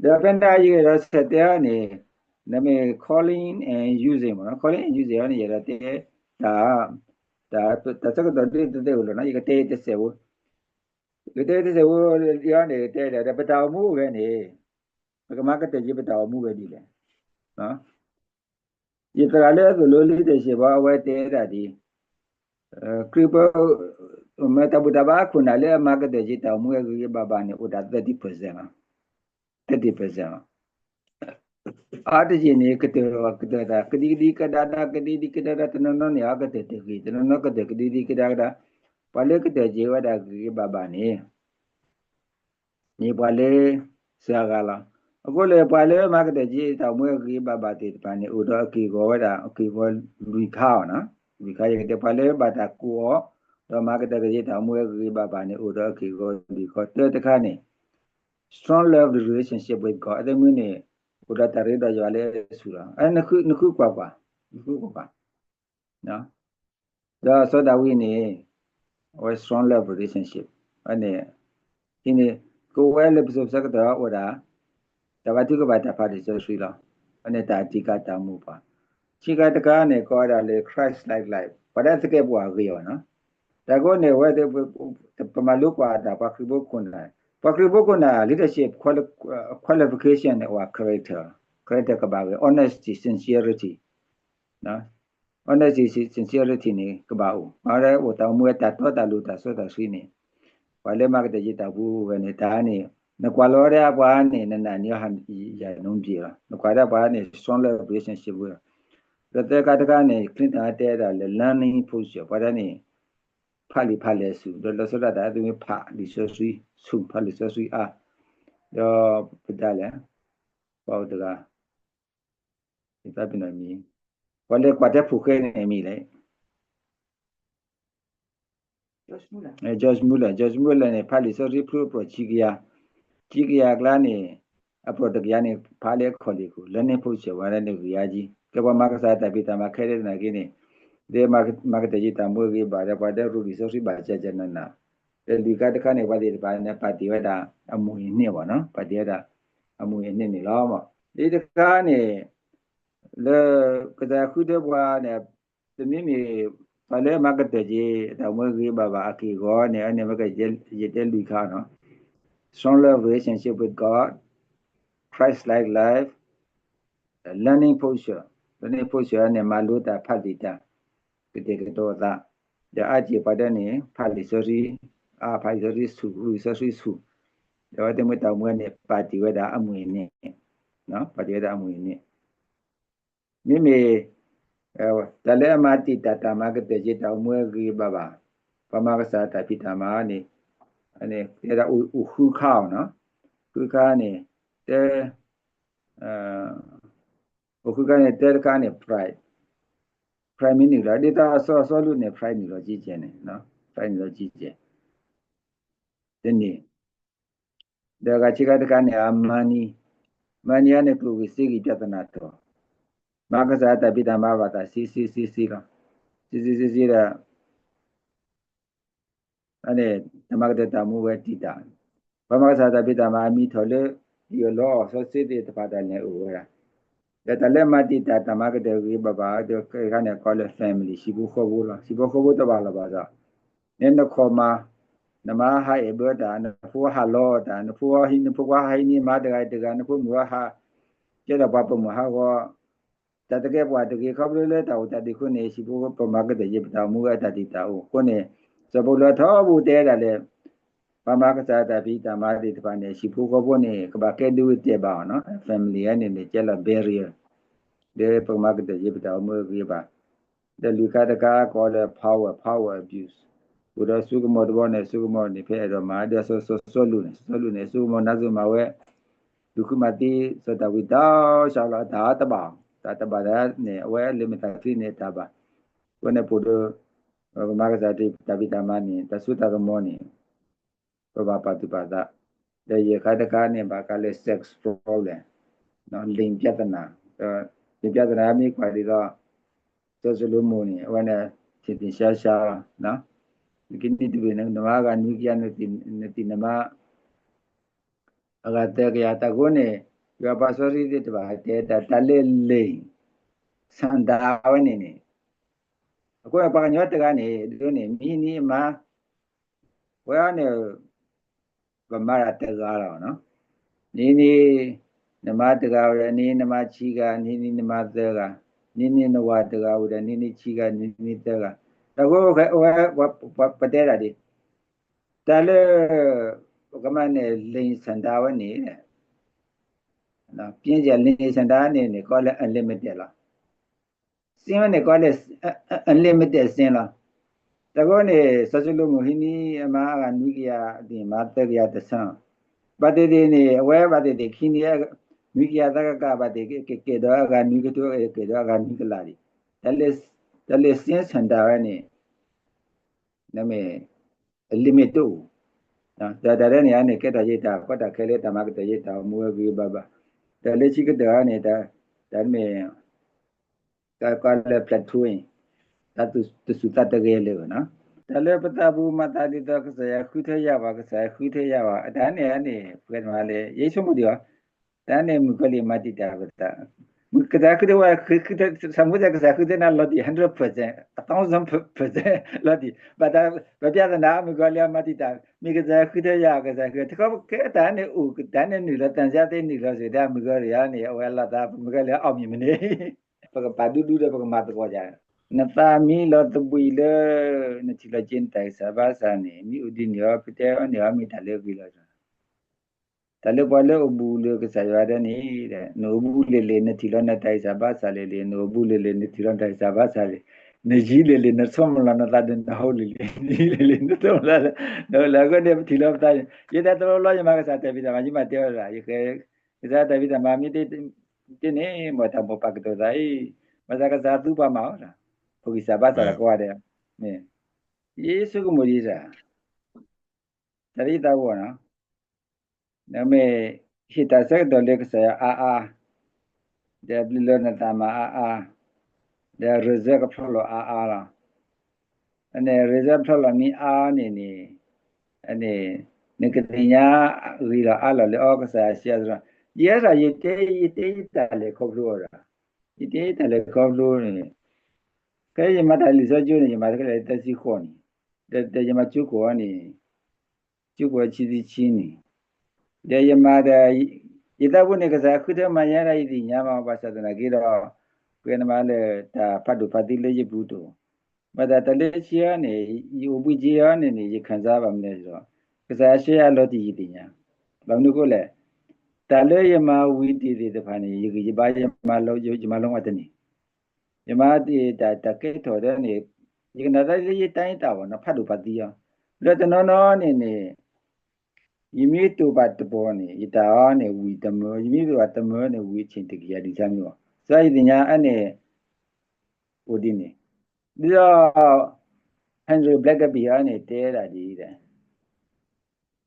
ဒီးဖဲန့ၣ်ယကဒီးဆဲးတဲအီၤန့ၣ်, နမ့ၢ် calling and using မ့ၢ်နီၤ, calling and using အီၤန့ၣ် ယအဲၣ်ဒိးတဲ တၢ်, တၢ်ဆၢကတီၢ်ဒ်တသ့အိၣ်လီၤနီၤ, ယကတဲတစဲးဖိ, ယကတဲတစဲးဖိ, ယန့ၣ်တဲဒီး ပတၢ်အိၣ်မူအိၣ်ဝဲန့ၣ်, ပကမၤကတၢၢ်က့ၤပတၢ်အိၣ်မူဝဲဒ်လဲၣ်. ယသရၣ်လၢအသိၣ်လိ leadership အဝဲတဲဒၣ်ဒ် ခရံာ်ဖိ မ့ၢ်တၢ်ဘူၣ်တၢ်ဘါအခိၣ်နၢ်လၢအမၤကတၢၢ်က့ၤတၢ်အိၣ်မူအဂ့ၤဂ့ၤဘၣ်ဘၣ်န့ၣ် အိၣ်ဒၣ် သၢၣ်တံၢ်ပၢၢ်စဲၣ်လီၤ, သၢၣ်တံၢ်ပၢၢ်စဲၣ်လီၤ. အါတက့ၢ်န့ၣ် ကတၢၢ်ကတၢၢ်တၢ် ကဒံကဒံကဒါဒါ ကဒံကဒံကဒါဒါ တနီၤနီၤန့ၣ် အကတၢၢ်တဂ့ၤ, တနီၤနီၤကတၢၢ်ကဒံကဒံကဒါကဒါ, ပှၤလၢကတၢၢ်က့ၤဝဲဒၣ်ဂ့ၤဂ့ၤဘၣ်ဘၣ်န့ၣ် န့ၣ်ပှၤလၢ စှၤဂၤလီၤ. အဃိလၢပှၤလၢမၤကတၢၢ်က့ၤတၢ်အိၣ်မူအဂ့ၤဂ့ၤဘၣ်ဘၣ်သ့ၣ်တဖၣ်န့ၣ် အိၣ်ဒီးအက့ၢ်အဂီၤဝဲဒၣ် အက့ၢ်အဂီၤလွံၢ်ခါအီၤနီၤ, လွံၢ်ခါ ယကတဲ ပှၤလၢဘၣ်တၢ်ကိးအီၤ ဒီးမၤကတၢၢ်က့ၤတၢ်အိၣ်မူအဂ့ၤဂ့ၤဘၣ်ဘၣ်န့ၣ် အိၣ်ဒီးအက့ၢ်အဂီၤလွံၢ်ခါ, တၢတခါန့ၣ် strong love relationship with God အသ့ၣ်မုၢ်န့ၣ် အိၣ်ဒီးတၢ်ရ့ဒီးယွၤလၢအဆူၣ်လီၤ. နဃုကွၢ်ကွၢ်, နဃုကွၢ်ကွၢ် ဒီးစီၤဒၤဝံးန့ၣ် အဝဲ strong love relationship န့ၣ်, ဟံးန့ၣ် ကအိၣ်ဝဲလၢပစိၤပဆၢကတီၢ်အိၣ်ဒၣ် တၢ်ဘါထုကဖၣ်တၢ်ဖးလံာ်စီဆှံလီၤ. အန့ၣ်တၢ်အဓိကတၢ်မူပှၤ, ခံခါတခါန့ၣ် ကိးဝဲဒၣ်လၢ Christ-like life ပှၤဒၣ်သကဲးပဝးဂ့ၤအီၤနီၤ. တၢ်ကိးန့ၣ် အဝဲ ပမၤလိကွၢ်တၢ်ပှၤခရံာ်ဖိခိၣ်နၢ်, ပှၤခရံာ်ဖိခိၣ်နၢ် leadership qualification န့ၣ် အဝဲ character, character ကဘၣ်ဂ့ၤ, honesty, sincerity honesty sincerity န့ၣ် ကဘၣ်အိၣ်, မ့ၢ်ဝဲဒၣ်အိၣ်တၢ်အိၣ်မူဝဲတၢ်တီတၢ်လိၤတၢ်စီတၢ်ဆှံန့ၣ်, ပှၤလၢမၤကတၢၢ်က့ၤတၢ်အိၣ်မူဝဲန့ၣ် တၢ်န့ၣ် နကွၢ်လီၤဝဲဒၣ်ပှၤန့ၣ် နနာ်န့ၢ်အီၤ ယၤနူဘ့ၣ်လီၤ. နကွၢ်ဒၣ်ပှၤန့ၣ် strong love relationship ဝဲ, ဒီးသၢခါတခါန့ၣ် Clinton တဲဒၣ်လၢ learning posture ပှၤဒၣ်န့ၣ် ဖးလံာ်ဖးလဲၢ်ဆူၣ်, ဒီးလီၤဆီဒၣ်တၢ်အသ့ၣ်မ့ၢ်ဖးလံာ်စီဆှံဆူၣ်, ဖးလံာ်စီဆှံအါ, ဒီးပတၢ်လဲၣ်, ပှၤအိၣ်တဂၤ ယသးပ့ၤနီၣ်မံၤ, ပှၤလၢကွၢ်တဲဖိဃဲန့ၣ်မံၤလဲၣ်, George Muller, George Muller, George Muller န့ၣ် ဖးလံာ်စီဆှံဖုအပြီၢ်ခံကယၤ, ခံကယၤအကျါန့ၣ်, အပြီၢ်တကယၤန့ၣ် ဖးလၢအခီၣ်လ့ၢ်ခိၣ်, လၢန့ၣ်ဖိဆဲးဝဲဒၣ်န့ၣ်ဂ့ၤအါကံ, ကဲပှၤမၤကစၢ်တၢ်ဖံးတၢ်မၤခဲလၢာ်သနာ်က့န့ၣ်, ဒီးမၤကတၢၢ်က့ၤတၢ်အိၣ်မူအဂ့ၤဘၣ်ဒီး ပှၤဒၣ်ရူလံာ်စီဆှံဘၣ်ကကနနၤ, ဒီးလွံၢ်ခါတခါန့ၣ် ပှၤသ့ၣ်တဖၣ်န့ၣ် ပာ်တ့ၢ်ဝဲဒၣ် အမူအနံၣ်မ့ၢ်နီၤ, ပာ်တ့ၢ်ဝဲဒၣ် အမူအနံၣ်န့ၣ်လီၤ. ဒ်တခါန့ၣ် လၢ ကစၢ်ဃုထၢပှၤန့ၣ်, တမ့ၢ်မ့ၢ် ပှၤလၢမၤကတၢၢ်က့ၤ တၢ်အိၣ်မူအဂ့ၤဘၣ်ဘၣ်အက့ၢ်အဂီၤန့ၣ်, အန့ၣ်မ့ၢ်ကယတဲလွံၢ်ခါနီၤ, strong love relationship with God, Christ-like life, learning posture, learning posture န့ၣ် မၤလိတၢ်ဖးလံာ်တၢ် ကတဲာ်ကတီၤအသး, ဒီးအါက့ၢ်ပှၤဒၣ်န့ၣ် ဖးလံာ်စီဆှံ, အါဖးလံာ်စီဆှံဆူၣ်, ရူလံာ်စီဆှံဆူၣ်, ဒီးအဝဲသ့ၣ်မ့ၢ်တၢ်အိၣ်မူန့ၣ် ပာ်တ့ၢ်ဝဲဒၣ်အမူအနံၣ်, ပာ်တ့ၢ်ဝဲဒၣ်အမူအနံၣ်, မ့မ့ၢ် တၢ်လၢအမၤတံာ်တာ်တၢ်မၤကတၢၢ်က့ၤတၢ်အိၣ်မူအဂ့ၤဘၣ်ဘၣ်, ပှၤမၤကစၢ်တၢ်ဖံးတၢ်မၤန့ၣ်, တဲဒၣ်အိၣ်ဃုခါအီၤနီၤ, ဃုခါန့ၣ်, တဲ, အိၣ်ဃုခါန့ၣ် တဲတခါန့ၣ် pride, pride မ့ၢ်နုာ်လီၤ, ဒ်သိးစီၤစီလူးန့ၣ် pride နုာ်လီၤကံကဲန့ၣ်, pride နုာ်လီၤကံကဲ တန့ၢ်, ဒီးဂၤခံခါတခါန့ၣ် အ money, money အန့ၣ် ကျိၣ်ဂံၢ်စ့ဂံၢ် ပြဿနာတီၤ, မၤကစၢ်တၢ်ဖံးတၢ်မၤဘၣ်သးဆံးဆံးဆံးဆံးလီၤ, ဆံးဆံးဆံးဆံးဒီး အန့ၣ် တၢ်မၤကတၢၢ်တၢ်အိၣ်မူဝဲတံာ်တာ်, ပှၤမၤကစၢ်တၢ်ဖံးတၢ်မၤအမံၤထီၣ်လၢ ယလီအီၤစီဆှံသ့ၣ်တဖၣ်တၢ်လဲၤအိၣ်ဝဲဒၣ်, ဒီးတၢ်လၢမၤတံာ်တာ်တၢ်မၤကတၢၢ်ဂ့ၤဘၣ်ဘၣ် ဒီးခဲခါန့ၣ် ကိးလၢ family ဟံၣ်ဖိဃီဖိလီၤ, ဟံၣ်ဖိဃီဖိတဘၣ်လီၤဘၣ်ဒီး, န့ၣ်နခီၣ်မၤ, နမါဟးအဲၣ်ဘၢတၢ်, နဖိဟးလီတၢ်, နဖိဟံး နဖိခွါဟးဟံးန့ၢ် မၤတဂၤတဂၤ, နဖိမုၣ်ဟး, ကဲဒီးပှၤပိာ်မုၣ်ဟးဂီၤ တၢ်တကဲပှၤတဂ့ၤ ခီဖျိလၢတၢ်အိၣ်တၢ်ဒံးအဃိန့ၣ် ဟံၣ်ဖိပမၤကတၢၢ်က့ၤပတၢ်အိၣ်မူဝဲအတၢ်တံာ်တာ်အိၣ်အဃိန့ၣ်, စီၤပီလူးထီဘိတဲဒၣ်လၢ ပှၤမၤကစၢ်တၢ်ဖံးတၢ်မၤသ့ၣ်တဖၣ်န့ၣ် ဟံၣ်ဖိဃီဖိန့ၣ် ကဘၣ်ကဲဒုးတဲဘၣ်အီၤနီၤ, family န့ၣ်န့ၣ် ကဲလီၤ barrier လၢပကမၤကတၢၢ်က့ၤပတၢ်အိၣ်မူအဂ့ၤဘၣ်, ဒီးလွံၢ်ခါတခါကိးလၢ power, power abuse, အိၣ်ဒီးစိကမီၤတဘီန့ၣ် စိကမီၤန့ၣ် ဖဲအဲၣ်ဒိးမၤ ဒီးစီၤစီလူးန့ၣ် စီၤစီလူးန့ၣ် စိကမီၤနါစိၤမၤဝဲ လူၤဃုမၤသံ စီၤဒၤဝံးတၢ်ဆၢလီၤ တၢ်တဘၣ်, တၢ်တဘၣ်ဒၣ်န့ၣ် အဝဲလၢမ့ၢ်တၢ်ချံန့ၣ်တၢ်ဘၣ်, အဃိန့ၣ်ပှၤဒီး ပမၤကစၢ်တၢ်ဖံးတၢ်မၤန့ၣ် တၢ်စိတၢ်ကမီၤန့ၣ် ပဘၣ်ပာ်သူၣ်ပာ်သး, ဒီးယဲၢ်ခါတခါန့ၣ် ဘၣ်ဃးလၢ sex problem, လိင်ပြဿနာ, လိင်ပြဿနာမ့ၢ်ကွၢ်ဒ်သိး စီၤၡလိၤမိၣ်န့ၣ် အဝဲန့ၣ် ထင်ထင်ရှားရှားလီၤ, နကနံၣ်တဘ့ၣ် နမါဂၤနွံကယၤ နသံၣ်နမါ အဂၤသၢကယၤတၢ်အဃိန့ၣ်, ယွၤပှၤစီဆှံသ့ၣ်တဖၣ်တဲတၢ် တၢ်လၢ လိင်ဆန္ဒ ဝဲန့ၣ်န့ၣ်, အဃိန့ၣ် ပှၤကညီတဂၤန့ၣ် ဒ်န့ၣ် မ့ၢ်နံၤအမါ ဝဲအံၤန့ၣ် ပမၤတၢ်တဂၤလီၤ. နံၤနံၤ နမါတဂၤဝဲဒီး နံၤနမါဆံဂၤ, နံၤနံၤနမါသၢဂၤ, နံၤနံၤနဝၤတဂၤဝဲဒီး နံၤနံၤဆံဂၤ, နံၤနံၤသၢဂၤ, တၢ်အဃိ ပတဲတၢ်ဒ် တၢ်လၢ ပကမၤန့ၣ် လိင်ဆန္ဒ ဝဲန့ၣ် ပျဲၢ်လိင်ဆန္ဒ န့ၣ်န့ၣ် ကီးလၢ unlimited လီၤ. စ့ဝဲန့ၣ် ကီးလၢ unlimited စ့လီၤ. တၢ်အဃိန့ၣ် စီၤၡလိၤမိၣ်ဟံးန့ၢ်အမါအဂၤနွံကယၤ ဒ်မါသၢကယၤတဆၢ, ဘၣ်သ့ၣ်သ့ၣ်န့ၣ် အဝဲဘၣ်သ့ၣ်သ့ၣ်ခံန့ၣ် နွံကယၤသၢကယၤ ဘၣ်သ့ၣ်သ့ၣ်ကကဲၣ်ဒီးအဂၤနွံကထိ ကကဲၣ်ဒီးအဂၤနွံကလးဒံး, တၢ်လၢ လိင်ဆန္ဒ ဝဲန့ၣ် နမ့ၢ် limit တအိၣ်, တၢ်တၢ်ဒ်န့ၣ်န့ၣ် ကဲထီၣ်ယတၢ်ကီတၢ်ခဲလၢတၢ်မၤကတၢၢ်ယတၢ်အိၣ်မူဝဲဂ့ၤဂ့ၤဘၣ်ဘၣ်, တၢ်လၢခံကတၢၢ်န့ၣ် တၢ်မ့ၢ် ကီးလၢ plateauing တၢ်တစူၢ်သးတဂ့ၤလၢၤဘၣ်နီၤ, တၢ်လၢပသးပူၤမၤသးဒ်သိး ကစၢ်ယွၤဃုထၢယၤဘၣ်, ကစၢ်ယွၤဃုထၢယၤဘၣ်, တၢ်န့ၣ်န့ၣ် ပှၤတမၤလၢ ယဆိကမိၣ်ဒံးအီၤ, တၢ်န့ၣ်မုၣ်ကီၤလံၢ်မၤတံာ်တာ်ပသး, ကစၢ်ယွၤဃုထၢဝဲ ဃုထၢ သးမူသး ကစၢ်ယွၤဃုထၢနၤလီၤတံၢ် hundred percent, a thousand percent လီၤတံၢ်, ဘၣ်တၢ်ပပြဿနာ မုၣ်ကီၤလံၢ်အမၤတံာ်တာ် မ့ၢ်ကစၢ်ယွၤဃုထၢယၤ ကစၢ်ယွၤဃုထၢ တခီကဲတၢ်န့ၣ်အိၣ် တၢ်န့ၣ်နုာ်လီၤ သံသယသ့နုာ်လီၤစ့ၢ်ကီး မုၣ်ကီၤလံၢ်န့ၣ် အဝဲလီၤသး မုၣ်ကီၤလံၢ်အီၣ်မ့ၢ်မနုၤ ပကပာ်ဒူဒူဒီးပကမၤသကိးယၤ, နသးမံလီၤသဘှံးလၢ နထံၣ်လီၤက့ၤနတၢ်ဂံၢ်စၢ်ဘါစၢ်န့ၣ် မ့ၢ်အိၣ်ဒ်န့ၣ်အီၤ ပတဲအီၤန့ၣ်အီၤ မ့ၢ်တၢ်လၢအဂ့ၤလီၤ. တၢ်လၢပှၤလၢအိၣ်ဘူးလၢကစၢ်ယွၤဒ်န့ၣ် နအိၣ်ဘူးလၢာ်လၢာ် နထံၣ်လီၤနတၢ်ဂံၢ်စၢ်ဘါစၢ်လၢာ်လၢာ် နအိၣ်ဘူးလၢာ်လၢာ် နထံၣ်လီၤနတၢ်ဂံၢ်စၢ်ဘါစၢ်လၢာ်, နယံၤလၢာ်လၢာ် နဆိကမိၣ်လီၤနသးဒီးနဟူလၢာ်လၢာ်, နယံၤလၢာ်လၢာ် နဆိကမိၣ်လီၤ နဟူလၢာ် အဃိန့ၣ် ပထံၣ်လီၤပသးန့ၣ် ယတၢ်တလိလီၤ ယမၤကစၢ်တၢ်ဖံးတၢ်မၤ ယမၤတဲဝဲဒၣ် ယဃဲ ကစၢ်တၢ်ဖံးတၢ်မၤမ့ၢ်တန့ၣ် မ်တၢ်မိၢ်ပၢ်ကတီၤသးအံၤ, ဘၣ်ဆၣ်ကစၢ်သူပှၤမၤအီၤ, ပဂံၢ်စၢ်ဘါစၢ်တၢ်ကိးဂၤဒဲး, ယဆိကမိၣ်ဒ်တၢ် တၢ်ဒ်သးဝဲနီၤ, နမ့ၢ်ဟ့ၣ်တၢ်ဆၢကတီၢ်လၢကစၢ်ယွၤအါအါ, ဒီးပျံၤလၢနသးမၤအါအါ, ဒီး result ကဖျီလီၤအါအါလီၤ. အန့ၣ် result ဖျီလီၤမ့ၢ်အါန့ၣ်န့ၣ်, အန့ၣ် နကသ့ၣ်ညါဂ့ၤလီၤအါလီၤလၢအီၤ ကစၢ်ယွၤစံးအသိး, ယဲဒၣ်ယတဲ ယတဲယတၢ်လဲၤခီဖျိအီၤဒီး, ယတဲယတၢ်လဲၤခီဖျိန့ၣ် ခဲယမၤတၢ်လံာ်စီဆှံကၠိန့ၣ် ယမၤတခဲလၢာ်သၢဆံဃိးနံၣ်, ဒီးယမၤကၠိခိၣ်အီၤန့ၣ်, ကၠိခိၣ်အီၤဆံသံဆံနံၣ်, ဒီးယမၤဒီး, ယသးပူၤန့ၣ် ကစၢ်ယွၤဃုထၢမၤညါဒၣ်ယသ့ၣ်ညါမး ဘၣ်ဆၣ်သနာ်က့ဒီး, ပှၤနမၤလၢတၢ်ဖးဒိၣ်ဖးသံလၢယပူၤတအိၣ်, ဘၣ်ဆၣ်တၢ်လၢခံအီၤန့ၣ် ယအိၣ်ဘှံးက့ၤအီၤန့ၣ်န့ၣ် ယခံစားဘၣ်မနုၤဒီး, ကစၢ်ယွၤဆှၢအလီၤတံၢ်ယသ့ၣ်ညါ, ဘၣ်မနုၤအဃိလဲၣ်, တၢ်လၢယမၤဝံၤတ့ၢ်သ့ၣ်တဖၣ်န့ၣ် ယဂံၢ်ယဘါ ယမၤလီၤဝဲတန့ၢ် ယမၤတ့ၢ်တၢ်ကဲထီၣ်ဒီးန့ၣ်, ယကနၣ်သးလၢယတၢ်အ့ၣ်တၢ်အီၣ်နီၤ ဖးဒိၣ်ဖးသံအီၤ, လၢတနီၤနီၤန့ၣ်န့ၣ်, ယမ့ၢ်တိာ်ပာ်တပီၤန့ၣ် ယတၢ်အီၤန့ၣ် ဝံၤတမၢ, ယမ့ၢ်တိာ်ပာ်တမၢန့ၣ် ဝံၤအဆ့ၣ်တကယၤဒံးဆါမ့ၢ်အီၤ, စီၤယသ့ၣ်ညါအန့ၣ် အိၣ်ဒ်န့ၣ်, ဒ်သိး Henry Blackaby အန့ၣ် တဲဒၣ်ဒ်အံၤ,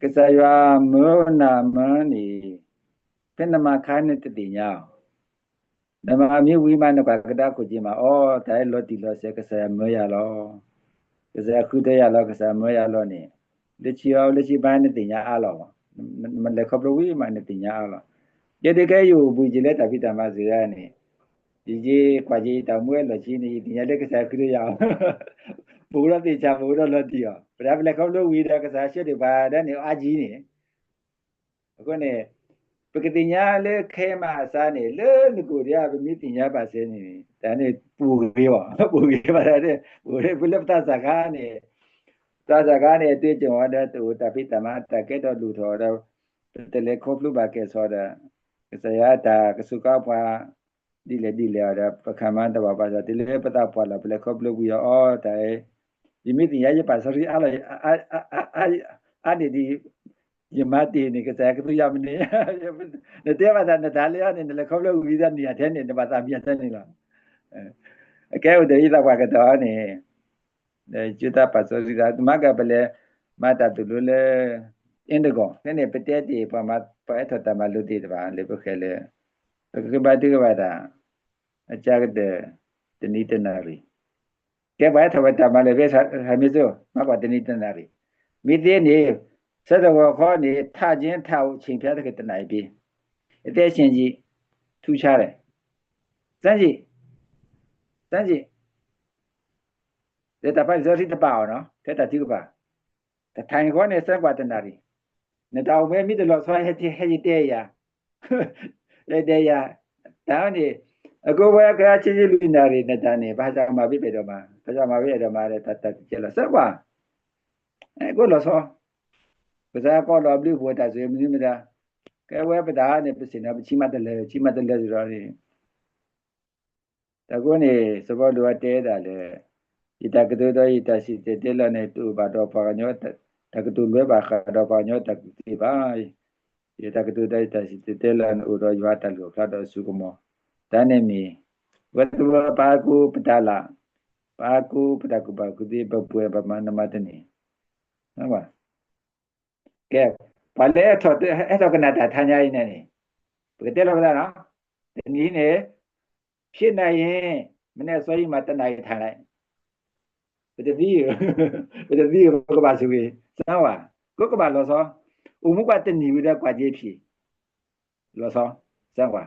ကစၢ်ယွၤမၢနၤမၢန့ၣ်, ဖဲနမၤခါနတသ့ၣ်ညါအီၤ, နမၤမ့ၢ်ဝံၤမး နကွၢ်ကဒါခိၣ်က့ၤမး အိ တၢ်အံၤလီၤတံၢ်လီၤဆဲး ကစၢ်ယွၤမၢယၤလီၤ, ကစၢ်ယွၤဃုထၢယၤလီၤ ကစၢ်ယွၤမၢယၤလီၤန့ၣ်, လၢခံအီၤ လၢခံဘၣ်နသ့ၣ်ညါအါလီၤ, နမ့ၢ်လဲၤခီဖျိဝံၤမး နသ့ၣ်ညါအါလီၤ, ယဲဒၣ်ကဲယအိၣ်ဘှံးက့ၤလၢတၢ်ဖံးတၢ်မၤစ့ၢ်ကီးန့ၣ်, ယကွၢ်က့ၤယတၢ်အိၣ်မူဝဲလီၢ်ခံန့ၣ် ယသ့ၣ်ညါလၢကစၢ်ယွၤဃုထၢယၤအီၤ, ပအိၣ်ဒီးသ့ၣ်ဆၣ် ပအိၣ်ဒီးလီၤတံၢ်အီၤ, ပဒၣ်ပလဲၤခီဖျိဝံၤဒီး ကစၢ်ယွၤဆှၢဒံးပှၤဒ်န့ၣ် အါကံန့ၣ် အဃိန့ၣ်, ပကသ့ၣ်ညါလၢခဲမးအစးန့ၣ် လၢနကိၣ်ဒံး ပမ့ၢ်သ့ၣ်ညါဘၣ်စဲန့ၣ် တၢ်န့ၣ်ပူၤဂ့ၤဘၣ်, ပူၤဂ့ၤဘၣ်ဒ်န့ၣ် ပူၤဂ့ၤ ပလၢပသးစၢ်ခါန့ၣ်, သးစၢ်ခါန့ၣ် အတွေ့အကြုံဝဲဒီး တအိၣ်တၢ်ဖံးတၢ်မၤ တၢ်ကဲထီၣ်လိၣ်ထီၣ်ဒီး ပတလဲၤခီဖျိဘၣ်ကဲၣ်ဆိးဒီး ကစၢ်ယွၤအတၢ်ကစူးကါပှၤ ဒ်လဲၣ်ဒ်လဲၣ်အီၤဒီး ပခါမၤတဘၣ်ဘၣ်ဆၣ် တုၤလၢပသးပှၢ်လီၤ ပလဲၤခီဖျိဝံၤအီၤ အိ တၢ်အံၤ, ယမ့ၢ်သ့ၣ်ညါယပာ်စီဆှံအါလီၤ, အါန့ၣ်ဒ် ယမၤတ့ၢ်န့ၣ် ကစၢ်ယွၤကသူယၤမနုၤ, နတဲဘၣ်တၢ်နတၢ်လၢအီၤန့ၣ် နလဲၤခီဖျိဝံၤဒီးနံၣ်အထဲန့ၣ် နဘၣ်သးမံအထဲန့ၣ်လီၤ. အကဲအိၣ်ဒီးယသးပှၢ်ကတီၢ်န့ၣ် ဒီးကၠိသးပာ်စီဆှံသး မၤကပလဲၤ မၤတၢ်သိၣ်လိလၢ Indigo ဖဲန့ၣ် ပတဲတ့ၢ် ပှၤမၤ ပှၤအဲၣ်ထီၣ်တၢ်မၤလိသ့ၣ်တဖၣ် လၢပဃဲၤလၢ ပကဘါထုကဖၣ်တၢ် အကါကတၢၢ် တနံၤတနၣ်ရံၣ်, ကဲပှၤအဲၣ်ထီၣ်ဝဲတၢ်မၤလိဖဲ ဟးမ့ၢ်စိ မၤကွၢ်တနံၤတနၣ်ရံၣ်, မ့ၢ်သ့န့ၣ် ဆၢထၢၣ်ဂီၤခီန့ၣ် ထးကၠ့ထးအိၣ်ဆ့ၣ်ဖျါတကတနၣ်အံၤပ့ၤ, အတဲဆ့ၣ်ကံၣ် ထူဆါလဲၣ်, စၢ်ကံၣ်, စၢ်ကံၣ်, လၢတၢ်ဖးလံာ်စီဆှံတပာ်အီၤနီၤ ထဲတၢ်ထုကဖၣ်, တထးန့ၣ်ဃီန့ၣ် စၢ်ကွၢ်တနၣ်ရံၣ်, နတၢ်အိၣ်မူမ့ၢ်တလီၤဆီ ဟဲယတဲယၤ လဲၤတဲယၤ, တၢ်န့ၣ်, အကဝဲကဆံယံလုၢ်နၣ်ရံၣ် နတၢ်န့ၣ် ဘၣ်ဆၣ်မၤဘ့ၣ်ပဲၣ်ဒိးမး, ဘၣ်ဆၣ်မၤဘ့ၣ်အဲၣ်ဒိးမးဒီး တၢ်တကဲလီၤ စၢ်ကွၢ်, ကိးလီၤဆီ, ပစၢ်ကီးလီၤဘျုးပဝဲတၢ်စူၤမနုၤမတၤ, ကဲဝဲပတၢ်န့ၣ် ပစ့ၢ်နီၤ ပဆံမးတလၢ ဆံမးတလၢစ့ၢ်ဒီးန့ၣ် တၢ်ကိးန့ၣ် စီၤပီလူးအတဲဒၣ်လၢ ယတၢ်ကတိၤဒီးယတၢ်စံၣ်တဲၤတဲလီၤန့ၣ် တအိၣ်ဘၣ်ဒီးပှၤကညီ, တၢ်ကတိၤလွဲဘၣ်ဃးဒီးပှၤကညီတၢ်ကူၣ်သ့ဘၣ်. ယတၢ်ကတိၤဒီးယတၢ်စံၣ်တဲၤတဲလီၤန့ၣ် အိၣ်ဒီးယွၤအတၢ်လိၣ်အကျဲဒီးအစိကမီၤ, တၢ်န့ၣ်မ့ၢ် ပဝဲသ့ၣ်ပပာ်ကူပတၢ်လၢ်, ပာ်ကူပတၢ်ကူၣ်ဘၣ်ကူၣ်သ့ ပပှဲၤပမၤနမၤတန့ၢ် ကဲ, ပှၤလၢဟဲထီၣ်ကနၣ်တၢ်တဟါညါအံၤန့ၣ်န့ၣ်, ပကတဲလီၤကဒါနီၤ, တနံၤန့ၣ်, ဖျ့နၤအံၤ, မနုၤအစီအံၤမး တနၣ်ရံၣ်ထးလဲၣ်, ပတသံ, ပတသံ ပကဘၣ်ဆိၣ်ဂ့ၤ, စၢ်ဝဲ, ကိးကဘၣ်လီၤဆီ, အိၣ်မူကွၢ်တနံၤဝံၤဒီးကွၢ်က့ၤဖျ့, လီၤဆီ, စၢ်ဝဲ,